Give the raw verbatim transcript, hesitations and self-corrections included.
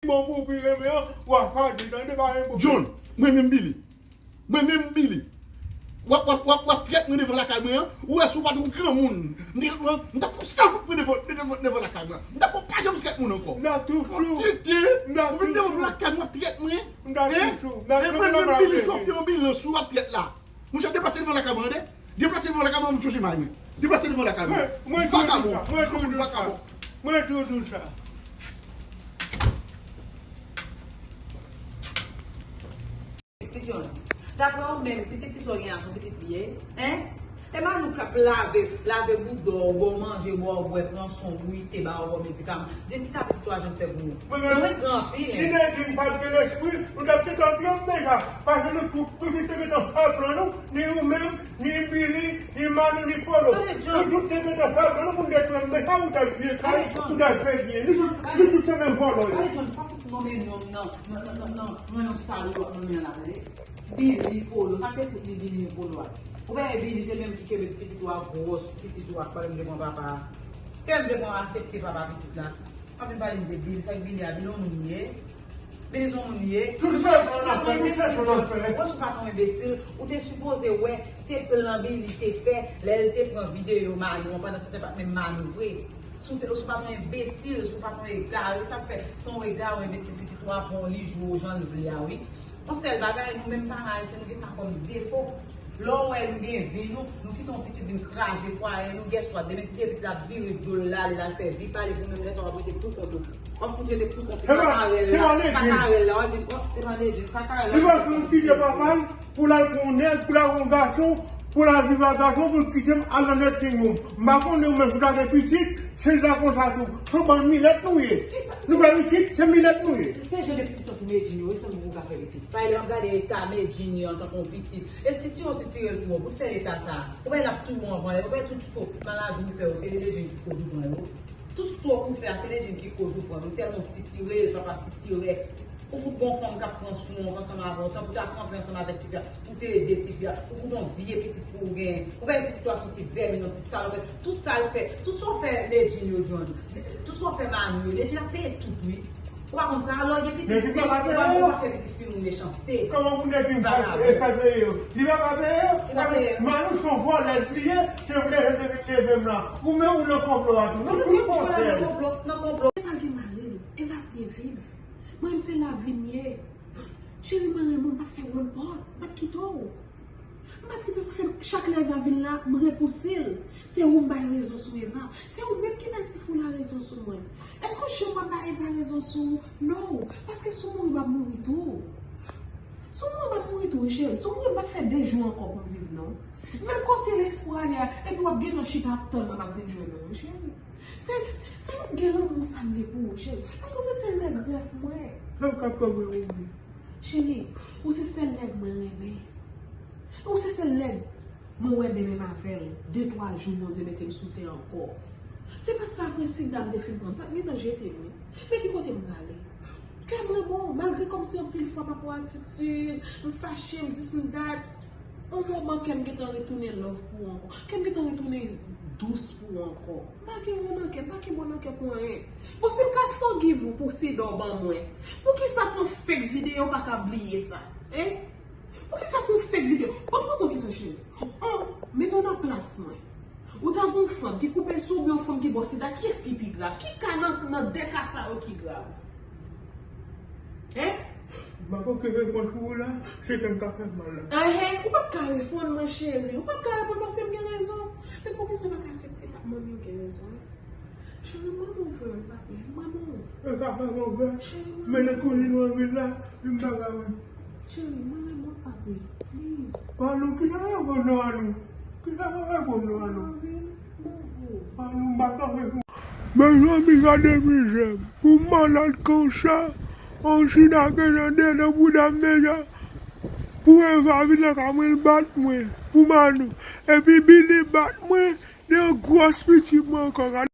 Bon, pou w pi renmen an, w a fadi, tande, pa gen pwoblèm. John, mwen menm Billy. Mwen menm Billy. W ap, w ap, w ap, w ap trèt mwen devan lakay mwen an. Ou wè si w pa t yon granmoun. M te, m, m t ap fè w sal fout mwen devan, devan, devan lakay mwen. M t ap fè w pa janm trèt moun ankò. M ap touche w. Tete, m ap touche w. Ou vin devan lakay mwen, w ap trèt mwen. M ap touche w. E mwen menm Billy, chofè anbilans ou w ap trèt la. Monchè, deplase devan lakay mwen, tande? Deplase devan lakay mwen, m chonje may mwen. Deplase devan lakay mwen. Mwen, mwen toujou sa. Mwen toujou sa. Mwen toujou sa. Pitit John, daprè ou menm, pitit fi sa w gen an, se yon pitit li ye? Hein? E Manou k ap lave, lave boudò w, ba w manje, ba w bwè, pran swen w, bouyi te, ba w bò medikaman. Di m kisa pitit ou a janm fè pou ou? Mwen menm, si Nedjine pa t gen lespri, nou t ap gentan pran m deja. Paske nou tou, nou te gentan fè plan nou, ni ou menm, ni Billy, ni Manou, ni Polo. Nou tout te gentan fè plan nou pou n detwi m. Men sa ou t ap vye kay, ou t ap fè byen. Nou tout, nou tout se menm vòlò yo. Tande, John, pa fout nonmen non nan, nan, nan, nan, nan, nan yon sal ou ap nonmen an la, tande. Billy, Polo, pa te fout ni Billy ni Polo a. Ou pa wè Billy se li menm ki kenbe pitit ou a gwòs, pitit ou a pale m te pran papa a. Ke m te pran aksepte papa pitit la. Pa vin pale m de Billy, sa k Billy a, Billy yon moun li ye. Billy se yon moun li ye. Tout sa nou fè, tout sa nou fè. Ou pa t yon enbesil, ou te sipoze wè se plan Billy te fè lè l te pran videyo Manou an, pandan se te pa t menm Manou vre. Si w te, si w pa t yon enbesil, si w pa t yon egare, sa k fè t yon egare, yon enbesil, pitit ou a pran li, jwe w jan l vle a, wi. Yon sèl bagay, nou menm paran ayisyen, nou gen sa kòm defo. Lè w wè nou gen vi nou, nou kite yon pitit vin kraze fwaye nou, guess what, demen si te pitit la ap vire do l la, l al fè vi pa li pou menm lè sa w ap rete pou kont ou. W ap fout rete pou kont ou, kakarèl la, kakarèl la, w ap di, oh, e pa Nedjine, kakarèl la. Li pa fin kite papa l pou l al pran yon nèg, pou l al pran yon gason, pou l al viv ak gason, pou l kite m al nan nèg sengoum. M pa konnen ou menm si w ta gen pitit, se sa konsa tou. Se yon bann milèt nou ye. Nou fè pitit, se milèt nou ye. Se jan de pitit tankou Medjine yo, wi, fè m pou w ka fè pitit. Paske lè w ap gade eta Medjine yo antanke yon pitit, e sitire w sitire l twòp, ou t fè l eta sa a. Ou pa wè l ap touye w anvan lè, ou pa wè tout sòt maladi ou fè yo, se Medjine ki koz ou pran yo. Tout stroke ou fè a, se Nedjine ki koz ou pran. Ou tèlman sitire, l pa pa sitire. Ou fout gon fanm k ap pran swen w ansanm avè w, tanpri w ta kanpe ansanm avèk tifi a, pou w te ede tifi a, ou koute yon vye pitit fi w genyen. Ou pa wè pitit ou a se yon ti vèmin, yon ti salopè. Tout sa l fè, tout sa w fè Nedjine yo, John, tout sa w fè Manou yo, Nedjine ap peye tout, wi. Ou pa konn sa, lè w gen pitit fi, ou pa, ou pa fè pitit fi moun mechanste. Kòman pou Nedjine fè sa peye yo? Li pa ka peye yo? Li pa peye yo. Manou se yon vòlèz li ye, se vle jete vin leve m la. Ou menm ou nan konplo a tou. Nou tout konplo. Nan konplo. Eva gen mari l, Eva ap byen viv. Mwen menm se lavi m ye. Cheri, mwen renmen w, m p ap fè one pot, m p ap kite w. M p ap kite w, sa fè chak lè Eva vin la, m repouse l. Se ou m bay rezon sou Eva. Se ou menm ki bay ti fi w la rezon sou mwen. Èske w janm w ap bay Eva rezon sou ou? No. Paske si w mouri, m ap mouri tou. Si w mouri, m ap mouri tou, wi, cheri. Si w mouri, m p ap fè de jou ankò pou m viv, non. Menm kote lespwa ale a, epi w ap gentan chita ap tann mwen, m ap vin jwenn ou, wi, cheri. Se, se, se lòt gen lanmou sa m gen pou ou, cheri. Paske w se sèl nèg rèv mwen. Lè w ka pran mwen, wi. Cheri, ou se sèl nèg mwen renmen. Ou se sèl nèg mwen wè demen m avè l. De, twa jou, Bondye mete m sou tè ankò. Se pa t sa, apre sida m te fin pran, m t ap gentan jete m, wi. Men ki kote m prale? Kè m renmen w, malgre kòmsi anpil fwa pa pou atitid, m fache, m dis, m dat. Yon moman kè m gentan retounen love pou ou ankò. Kè m gentan retounen dous pou ou ankò. M pa gen ou nan kè, m pa gen bon nan kè pou anyen. Bon, si m ka forgive ou pou sida w ban mwen, poukisa pou yon fake videyo w pa ka bliye sa? Hein? Poukisa pou yon fake videyo? Ban m poze w kesyon, cheri. Ou, mete w nan plas mwen. Ou ta gon fanm ki koupe sou ou, oubyen yon fanm ki ba w sida, kiyès ki pi grav? Ki ka nan, nan de ka sa yo ki grav? Hein? M pa ko ke repons pou ou la, se kè m ka fè m mal la. Enhen, ou p ap ka reponn mwen, cheri. Ou p ap ka reponn paske m gen rezon. Men poukisa w pa ka aksepte pa manmi w gen rezon? Cheri, mwen move, papi, mwen move. E ka fè move. Cheri, mwen move. Men nan kouri nou anvi la, vin bagay. Cheri, mwen renmen w, papi. Please. Anou, ki sa reponn nou, Anou? Ki sa reponn nou, Anou? Mwen anvi, mwen move. Anou, m pa tanpri pou. Mezanmi, gade mizè. Pou malad konsa, on sida gentan dedan bouda m deja. Pou Eva vin nan kay mwen, l bat mwen. Pou Manou. Epi Billy bat mwen. Yon gwòs pitit mwen ankò, gade.